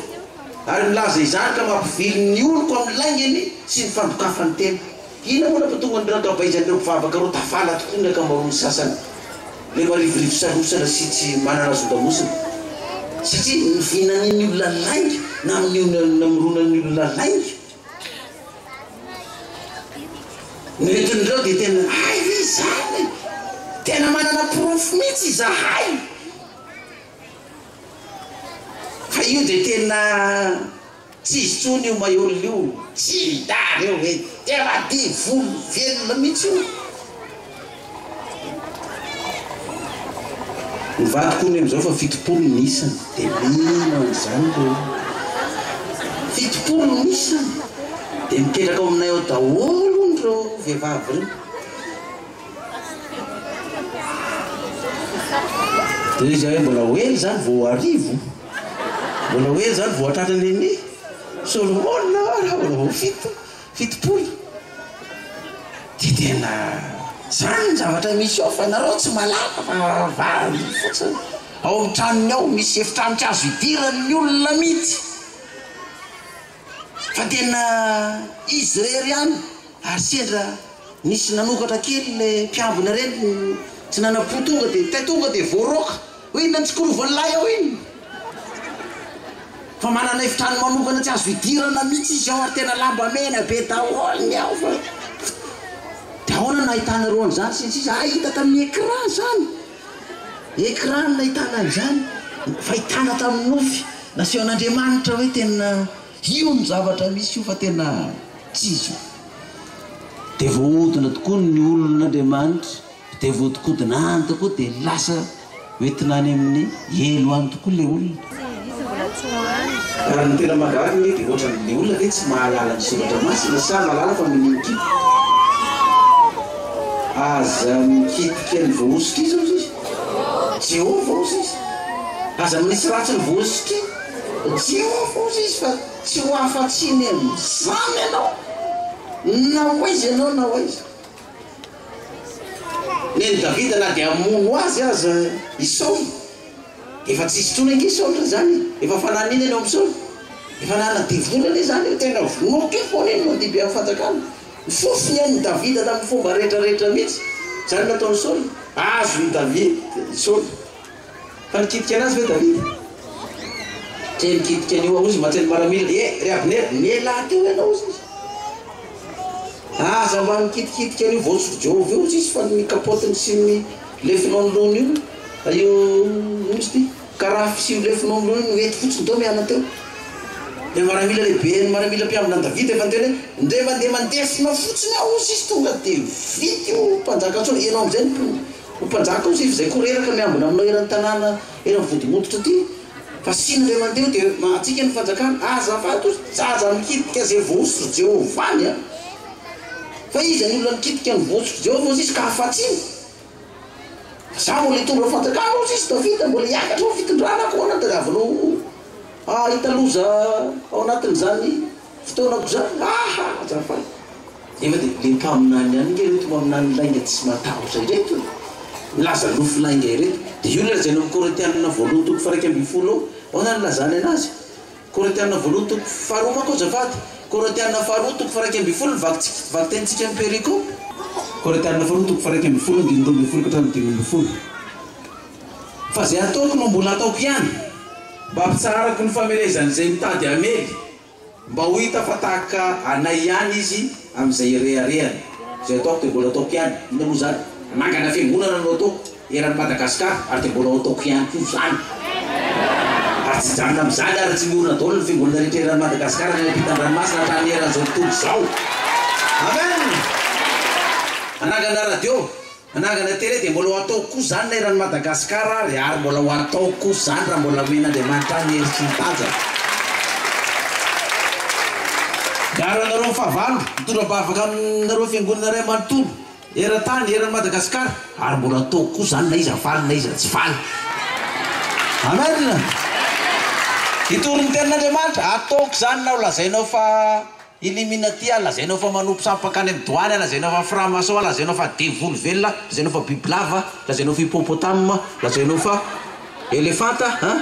ary milaza izany ka mampivily ny oloko amin'ny laingany sy ny fandokafany tena. Inona moa no nampatonga an'ireo ankabeazan'ireo mpivavaka ireo tafala tokoa ny ankamaroan'ny sasany? Ilay marivorivo salosana sy tsy manana zon-damosina. Satria ny vinanian'ny olona lainga na amin'ny namoronan'ny olona lainga no entin'ireo dia tena hay ve izany e! Tena manana porofo mihitsy izahay! Fa io dia tena. Tsy izy tsony io Maihol io, tsy dary io e, tena devoly velona mihitsy io. Ny vadiko hono amin'izao fa 70 ny isany, dia mino an'izany ireo olona. 70 ny isany, dia mipetraka ao aminay ao daholo hono ireo vehivavy ireo. Dia izy hoe mbola ho ela izany vao ho arivo. Mbola ho ela izany vao hahatratra an'i Solomona raha mbola vao fito, 70. Dia tena izany ny zavatra misy ao fa nareo tsy mahalala fa vary fotsiny. Ao amin'ny tranony ao misy efitrano tsy azo idiran'ny olona mihitsy. Fa tena izy irery ihany ary sendra nisy nanokatra kely ilay mpiambina ireny tsy nanam-po tonga dia tay tonga dia voaroaka hoe inona ny tsikolovan'lahy ao iny fa manana efitrano manokana tsy azo idirana mihitsy izy ao ary tena lamba mena be daholo ny ao fa dia. Ahoana no nahitanareo an'izany sy ny sisa? Hay hita tamin'ny écran izany! Écran no nahitana an'izany, fahitana tamin'ny nofy, nasehon'Andriamanitra hoe tena io ny zavatra misy io fa tena tsy izy io. Dia voahodina tokoa ny olon'Andriamanitra, dia voahodinkodina any tokoa dia lasa hoentina any amin'ny helo any tokoa ilay olona. Raha ny tena mahagaga ange dia ohatran'ny olona ve tsy mahalala ny soratra masina sa mahalala fa minia mikitika? Aza mikitika ny voahosotra iza hozy izy? Jehovah hozy izy. Aza manisy ratsy ny voahosotra Jehovah hozy izy fa tsy ho afa-tsiny amin'izany ianao na ho aiza ianao na ho aiza. Nen'i Davida na dia hamono azy aza i Saoly. Efa tsisy intsony ange Saoly raha izany e! Efa fananina eny amin'i Saoly. Efa nanana devoly anie izany io, tena vonoiko io foana iny mandimby amin'ny fanjakana. Nifofo ny ain'i Davida tamin'ny fomba rehetrarehetra mihitsy. Izany no nataon'i Saoly. Azon'i Davida i Saoly. Fa nikitika anazy ve Davida? Tsy nikitika an'io aho, hozy mantsy ny maramila. Eh, ry Abnera, mialà teo ianao, hozy izy. Aza mba mikitikitika an'io voatsok'i Jehovah io, hozy izy, fa ny kapaotiny sy ny lefonao ny lohany io, io, inona izy ity? Karafy sy io lefonao ny lohany io no ety fotsiny teo miala teo. Ilay maramila lehiben'ny maramila mpiambina an'i Davida efa niteny hoe, Ndre mandeha mandefona fotsiny aho, hozy izy, tonga dia vita io mpanjaka intsony, ianao amin'izay no ho mpanjaka, hozy izy, fa izay koa reraka miambina aminao eran'ny tanàna, eran'ny vodi-mototra aty. Fa sina indray mandeha eo dia antsika ny fanjakana. Azafady ozy tsy aza mikitika izay voahosotr'i Jehovah any an! Fa iza ny olona mikitika ny voahosotr'i Jehovah ozy izy ka afatsiny? Fa za mbola hitondra fanjakana ozy izy Davida mbola hiakatra ao fitondrana ko ahoana tadiavinao hahita loza ao anatin'izany fotoanako izany? Aha! Azafady. Nefa dia le mpaminany ihany nge ireto maminany lainga tsy matahotra ireto e! Milaza nofy lainga ireto. Dia io ilay lazaina ao amin'ny Korintianina voalohany toko faha 11 ao. Ahoana no nilazany anazy? Korintianina voalohany toko faharoa manko azafady. Korintianina faharoa toko faha 11 ny vakintsika vakitenintsika amin'ny perikopa. Korintianina faharoa toko faha 11 andininy 12 ka hatramin'ny 15. Fa izay ataoko no mbola ataoko ihany, mba hampitsaharako ny famelezan'izay mitady hamely. Mba ho hita fa tahaka anay ihany izy amin'izay ireharehany. Izay ataoko dia mbola ataoko ihany. Inona moa izany? Hanangana fiangonana no ataoko eran'i Madagasikara ary dia mbola ho ataoko ihany koa izany. Ary tsy hijanona amin'izany ary tsy miorina daholo ny fiangonana rehetra eran'i Madagasikara any ampitan-dranomasina hatrany eran'izao tontolo izao. Amen! Hanangana radio. Hanangana télé dia mbola ho ataoko koa izany na eran'i Madagascar ary, ary mbola ho ataoko koa izany raha mbola omen'Andriamanitra ahy ny hery sy ny tanjaka. Miaro anareo amin'ny fahavalo, mitondra am-bavaka aminareo fiangonana iray manontolo, eran-tany, eran'i Madagascar, ary mbola ataoko koa izany na iza faly na iza tsy faly. Amen! Hitory ny tenin'Andriamanitra, ataoko izany na ho lazainao fa. Illuminati ah, lazainao fa manompo sampy mpankany amin'ny doany ah, lazainao fa franc maçon ah, lazainao fa devoly velona ah, lazainao fa bibilava ah, lazainao fa hippopotame ah, lazainao fa elefanta ah.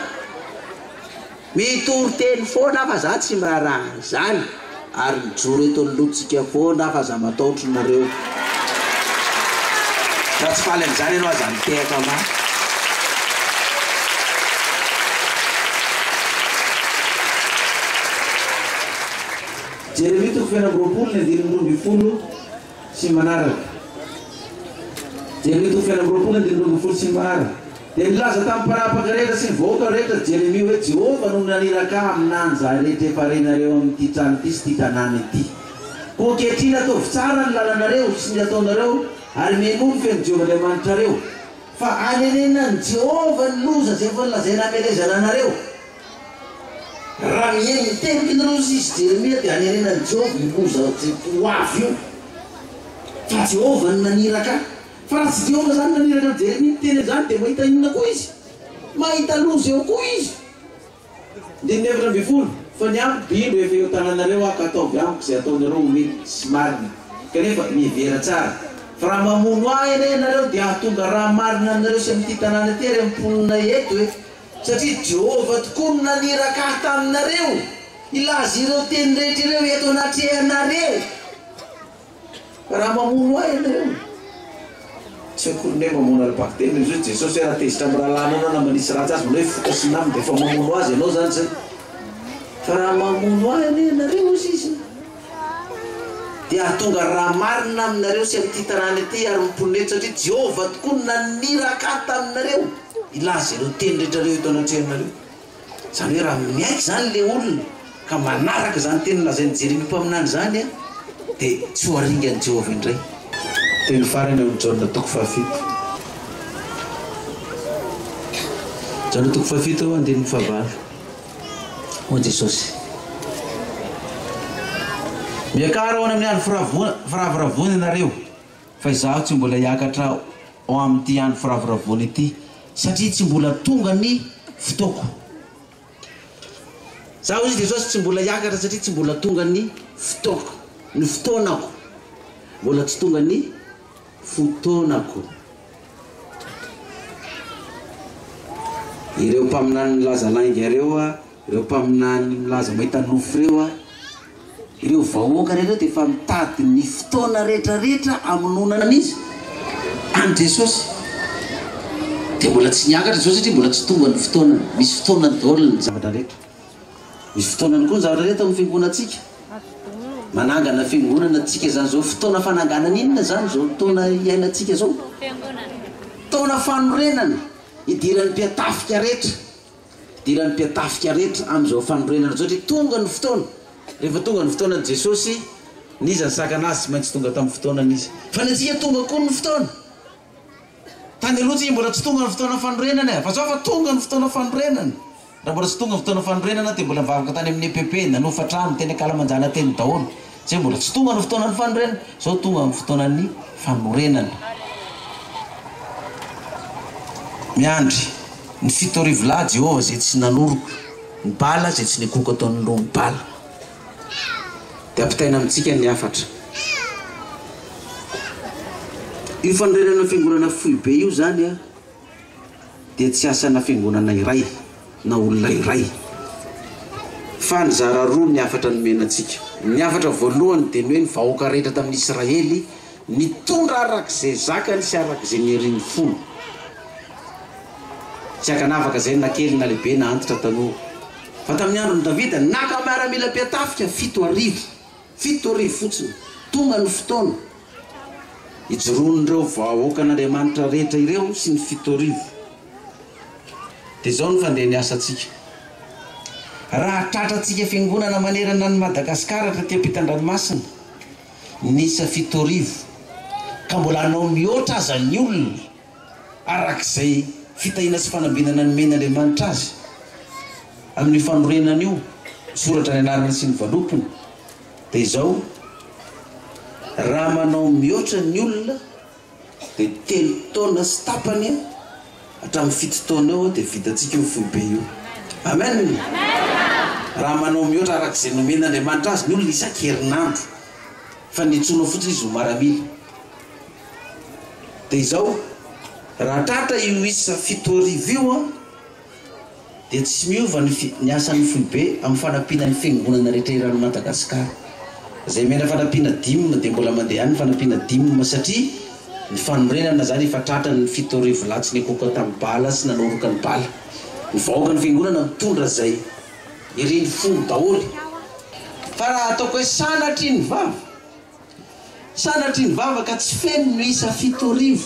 Mitory teny foana aho fa za tsy miraharaha an'izany ary mijoro eto anoloantsika foana aho fa aza mataotro nareo. Raha tsy faly amin'izany ianao aza mitehaka mafy. Jeremia toko fahenina amby 20 ny andininy 12 sy ny manaraka. Jeremia toko fahenina amby 20 ny andininy 12 sy ny manaraka. Dia nilaza tamin'ny mpanapaka rehetra sy ny vahoaka rehetra Jeremia hoe, Jehovah no naniraka ahy haminany izany rehetra efa renareo amin'ity trano ity sy ity tanàna ity. Koa ankehitriny ataovy tsara ny lalanareo sy ny ataonareo, ary mihainoa ny feon'i Jehovah Andriamanitrareo. Fa hanenenan'i Jehovah ny loza izay efa nolazaina hamelezana anareo. Raha mihaino ny teniko ianareo, hoy izy Jeremia, dia hanenenan'i Jehovah io loza ho avy io. Fa Jehovah no naniraka ahy. Fa raha tsy Jehovah izany naniraka an'i Jeremia niteny an'izany, dia mahita inona koa izy? Mahita loza eo koa izy. Andininy 14, Fa ny amiko dia indro efa eo an-tananareo aho, ka ataovy amiko izay ataonareo ho mety sy marina. Kanefa, mihevera tsara, fa raha mamono ahy anie ianareo, dia hahatonga raha marina aminareo sy amin'ity tanàna ity ary amin'ny mponina eto e! Satria Jehovah tokoa no naniraka ahy taminareo hilaza ireo teny rehetra ireo eto anatrehanareo. Fa raha mamono ahy ianareo, tsy akory ny hoe mamono ara-bakiteny, hoy izy Jesosy hoe raha tezitra amin'ny rahalahinao ianao na manisy ratsy azy, manao hoe foka sy naminy, dia efa mamono azy ianao izany izay. Fa raha mamono ahy anie ianareo, hoy izy, dia. Dia hahatonga raha marina aminareo sy amin'ity tanàna ity ary ny mponina eto, satria Jehovah tokoa no naniraka ahy taminareo hilaza ireo teny rehetra ireo eto anatrehanareo. Izany hoe raha miaiky izany ilay olona ka manaraka izany teny lazain'i Jeremia mpaminany izany, dia tsy ho aringan'i Jehovah indray. Teny farany ao amin'ny Jaona toko fahafito. Jaona toko fahafito andininy fahavalo. Hoy Jesosy, Miakara ho any amin'ny andro firavoravoana ianareo, fa Izaho tsy mbola hiakatra ao amin'ity andro firavoravoana ity, satria tsy mbola tonga ny fotoako. Izaho, hoy Jesosy, tsy mbola hiakatra satria tsy mbola tonga ny fotoako, ny fotoanako. Mbola tsy tonga ny fotoanako. Ireo mpaminany milaza lainga ireo, ireo mpaminany milaza mahita nofy ireo, ireo vahoaka ireo dia efa mitady ny fotoana rehetra rehetra hamonoana an'iza? An'i Jesosy. Dia mbola tsy niakatra Jesosy satria mbola tsy tonga ny fotoanany. Misy fotoanany daholo ny zavatra rehetra. Misy fotoanany koa ny zavatra rehetra ao amin'ny fiangonantsika. Manangana fiangonana tsika zany zao fotoana fananganana inona zany zao taona iainantsika zao? Taona fanorenana idiran'ny mpiatafika rehetra idiran'ny mpiatafika rehetra amin'izao fanorenana zao satria tonga ny fotoana rehefa tonga ny fotoanan'i Jesosy n'iza nisakana azy tsy maintsy tonga tamin'ny fotoanany izy fa ny antsika tonga koa ny fotoana Tany aloha tsika mbola tsy tonga ny fotoana fanorenana e! Fa zao fa tonga ny fotoana fanorenana! Raha mbola tsy tonga ny fotoana fanorenana dia mbola nivavaka tany amin'ny EPP, nanofa trano, teny ankalamanjana teny daholo. Zay mbola tsy tonga ny fotoanan'ny fanorenana, zao tonga ny fotoanan'ny fanorenana. Miandry ny 7000 lahy Jehovah izay tsy nanoroko, ny bala izay tsy nikoka tao anoloan'ny bala. Dia ampitaina amintsika ny hafatra. Io fanorenana fiangonana foibe io izany dia tsy asana fiangonana iray na olona iray fa nizara roa ny hafatra nomena antsika. Ny hafatra voalohany dia ny hoe ny vahoaka rehetra tamin'ny Israely nitondra araka izay zakany sy araka izay nirin'ny fony. Tsy ankanavaka izay na kely na lehibe na antitra tanora. Fa tamin'ny andron'i Davida, naka miaramila mpiatafika 7000, 7000 fotsiny. Tonga ny fotoana hijoroan'ireo vahoakan'Andriamanitra rehetra ireo sy ny 7000. Dia izao no fandeha ny asantsika. Raha tratrantsika fiangonana manerana an'i Madagasikara hatraty ampitan-dranomasina, ny isa 7000, ka mbola hanao mihoatra aza ny olona, araka izay fitahiana sy fanambinana nomen'Andriamanitra azy amin'io fanorenana io, misoratra ny anarany sy ny valopiny, dia izao, raha manao mihoatra ny olona dia telo taona sy tapany hatramin'ny fito taona eo dia vitantsika io foibe io. Amen! Raha manao mihoatra araka izay nomen'Andriamanitra azy ny olona isan-kerinandro, fa niantsoana fotsiny izy ho maramila. Dia izao, raha tratra io isa 7000 io an, dia tsy miova ny ny asan'ny foibe amin'ny fanampiana ny fiangonana rehetra eran'i Madagasikara. Izay omena fanampiana dime dia mbola mandeha ihany ny fanampiana dime satria ny fanorenana izany efa tratra ny 7000 lahy tsy nikoka tamin'ny bala sy nanoroka ny bala. Ny vahoakan'ny fiangonana mitondra izay iriny fony daholo. Fa raha ataoko hoe sanatria ny vava, Sanatria ny vava ka tsy feno ny isa 7000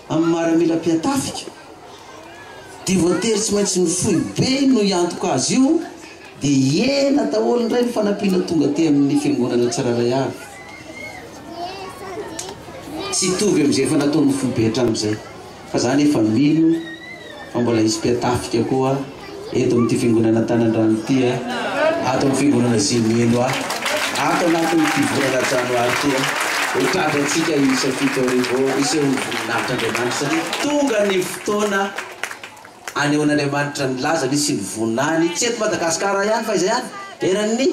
amin'ny maramila mpiatafika dia voatery tsy maintsy ny foibe no hiantoka azy io dia hihena daholo indray ny fanampiana tonga aty amin'ny fiangonana tsirairay avy. Tsy hitovy amin'izay efa nataon'ny foibe hatramin'izay. Fa za nefa mino fa mbola hisy mpiatafika koa eto amin'ity fiangonana Antanandrano ity a, ato amin'ny fiangonana Zimeno a, ato anatin'ity volana janoary ity a, ho tratrantsika io isa 7000 io hisehoan'ny voninahitr'Andriamanitra satria tonga ny fotoana anehoan'Andriamanitra ny lazany sy ny voninahiny tsy eto Madagasikara ihany fa izay ihany eran'ny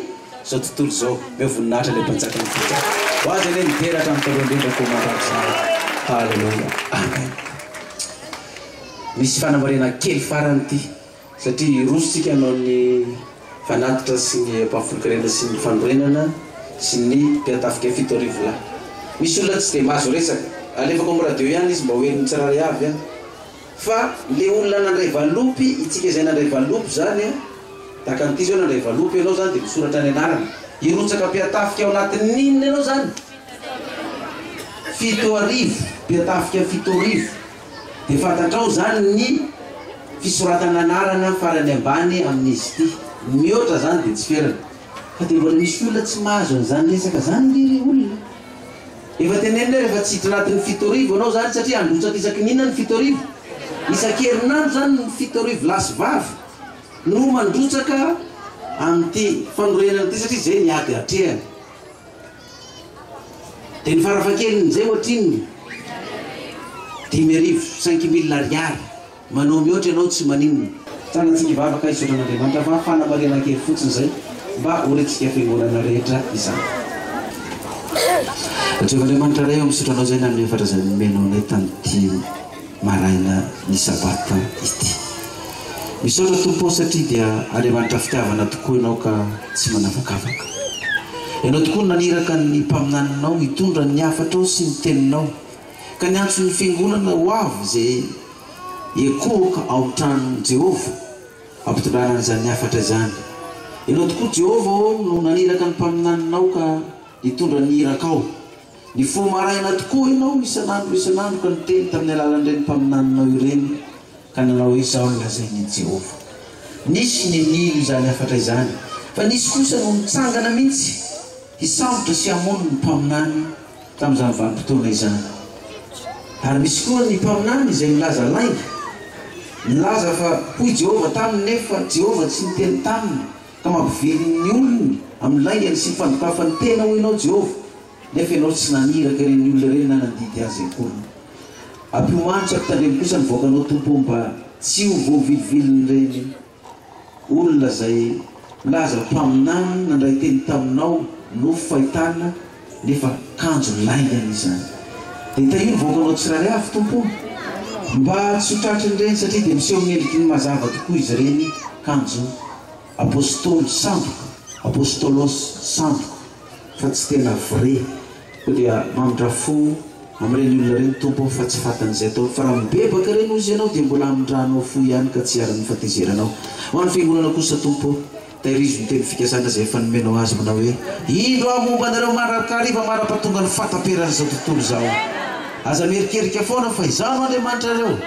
Izao tontolo izao, omeo voninahitra ilay Mpanjakan'ny mpanjaka. Ho Azy anie ny dera hatramin'ny taloha indrindra koa mandrakizay. Haleloia. Amen. Misy fanamarihana kely farany ity, satria hiroso tsika hanao ny fanatitra sy ny ampahafolon-karena sy ny fanorenana sy ny mpiatafika 7000 lahy. Misy olona tsy dia mahazo resaka. Alefako amin'ny radio ihany izy mba ho henon'ny tsirairay avy an. Fa le olona nandray valopy, itsika izay nandray valopy zany an, tahaka an'ity zao nandray valopy ianao zany dia misoratra ny anarana. Hirotsaka mpiatafika ao anatin'ny inona ianao zany? 7000, mpiatafika 7000. Dia fantatrao izany ny fisoratana anarana farany ambany amin'izy ity. Ny mihoatra izany dia tsy ferana. Fa dia mbola misy olona tsy mahazo an'izany resaka izany nge re olona. Efa tenenina hoe rehefa tsy hiditra anatin'ny 7000 ianao izany satria handrotsaka isaky ny inona ny 7000? Isan-kerinandro izany ny 7000 lahy sy vavy no mandrotsaka amin'ity fanorenana ity satria izay ny ady atrehana. Dia ny farafahakeliny izay ohatrinona? 5000, 5000 ariary. Manao mihoatra ianao tsy maninona. Tsangantsika hivavaka hisaotra an'Andriamanitra fa fanamarihana kely fotsiny izay mba ho rentsika fiangonana rehetra izany. Jehovah Andriamanitra Ray ô, misaotra Anao izay nanome hafatra izay nomenao anay tamin'ity maraina ny Sabata ity. Misaotra Tompo ô satria dia Andriamanitra fitiavana tokoa Ianao ka tsy manavakavaka. Ianao tokoa no naniraka ny mpaminaninao hitondra ny hafatrao sy ny teninao ka niantso ny fiangonana ho avy izay Hiekohoka ao amin'ny tranon'i Jehovah hampitondrana an'izany hafatra izany. Ianao tokoa, Jehovah ô, no naniraka ny mpaminaninao ka nitondra ny irakao. Nifoha maraina tokoa ianao isan'andro isan'andro ka niteny tamin'ny alalan'ireny mpaminaninao ireny ka nanao hoe, 'Izao no lazain'i Jehovah. Nisy ny nino izany hafatra izany, fa nisy kosa no nitsangana mihitsy hisambotra sy hamono ny mpaminany. Tamin'izany vanim-potoana izany. Ary misy koa ny mpaminany izay milaza lainga, milaza fa hoy Jehovah taminy nefa Jehovah tsy niteny taminy, ka mampivily ny olony amin'ny laingany sy ny fandokafany tena hoy ianao Jehovah, nefa ianao tsy naniraka ireny olona ireny na nandidy azy akory. Ampiomano sy ampitandremo kosa ny vahoakanao Tompo ô mba tsy ho voavilivilin'ireny Olona izay milaza ho mpaminany nandray teny taminao nofy fahitana nefa kanjo laingany izany. Dia tahio ny vahoakanao tsirairay avy Tompo o! Mba tsy ho tratrin'ireny satria dia miseho amin'ny endriky ny mazava tokoa izy ireny kanjo Apostoly sandoka, Apostolos sandoka fa tsy tena vrai. Koa dia mamindra fo amin'ireny olona ireny Tompo ô fa tsy fantany izay ataony fa raha mibebaka ireny hozy ianao dia mbola hamindranao fo ihany ka tsy hiharan'ny fahatezeranao. Ho an'ny fiangonana kosa Tompo ô, tahirizo ny teny fikasana izay efa nomenao azy manao hoe, Indro aho momba anareo mandrakariva mandra-pahatonga ny fahataperan'izao tontolo izao. Aza mierikerika foana fa Izaho no Andriamanitrareo,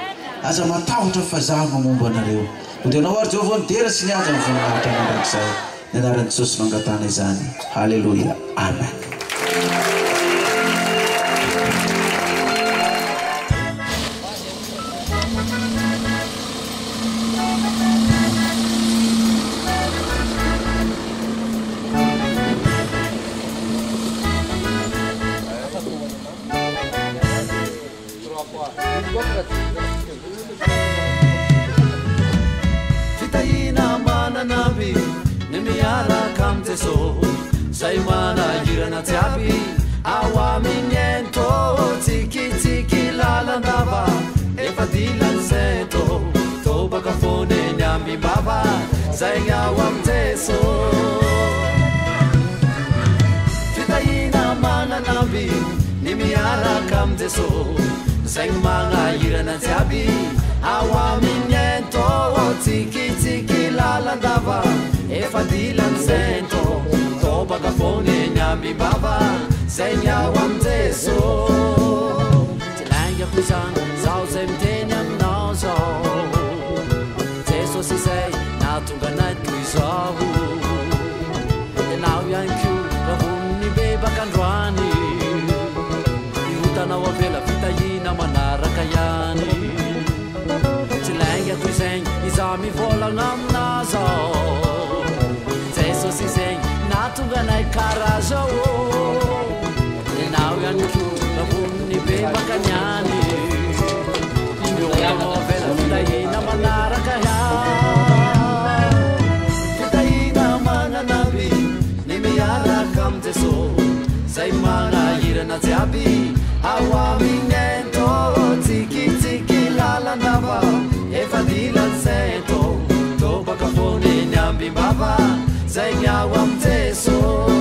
aza matahotra fa Izaho no momba anareo. Hody anao ary Jehovah ny dera sy ny haja ny voninahitra mandrakizay. Ny anaran'i Jesosy no angatahana izany. Haleloia. Amen. Fitahiana mananamby ny miaraka amin'i Jeso Zay manahirana jiaby ao amin'ny ento Tsikitsiky lalandava efa dilany sento Tobaka foana eny ambim-bava zay ny ao amin'i Jeso Fitahiana mananamby ny miaraka amin'i Jeso Zegny magnahirana jiaby ao aminy ento Tsikitsiky lalandava efa dilany sento Tobaka foana eny ambim-bava zegny ao amin'i Jeso Tsy laingako izany zaho zay miteny aminao zao Jesosy izay nahatonga anay toy izao Ianao ihany koa raha vonona hibebaka androany Ny otanao avela fitahiana manaraka ihany Tsy laingako izegny izaho mivolagna aminao zao Jesosy izegny nahatonga anay karaha zao Ianao ihany koa raha vonona hibebaka niany Ny otanao avela fitahiana manaraka ihany Fitahiana mananamby ny miaraka amin'i Jesosy Zay manahirana jiaby ao aminy ento Tsikitsiky lalandava efa dilany sento Tobaka foana eny ambim-bava zay ny ao amin'i Jesosy.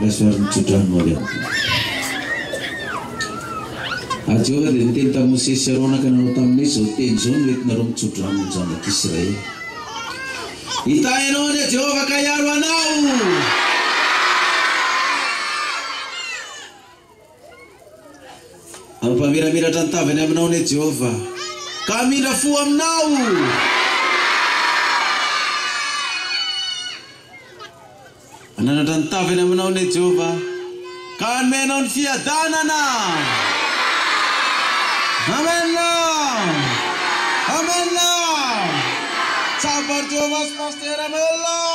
Raiso ary ny tsodrano avy amiko. Ary Jehovah dia niteny tamin'i Mosesy sy Arona ka nanao taminy hoe, Izao teny izao no entinareo mitsodrano ny zanak'Israely. Hitahy anao anie Jehovah ka hiaro anao! Hampamiramiratra ny tavany aminao anie Jehovah ka hamindra fo aminao! Hanandratra ny tavany aminao anie Jehovah, ka hanome anao ny fiadanana. Amen! Amen! Tsabo ary Jehovah sy Pasitera Noël!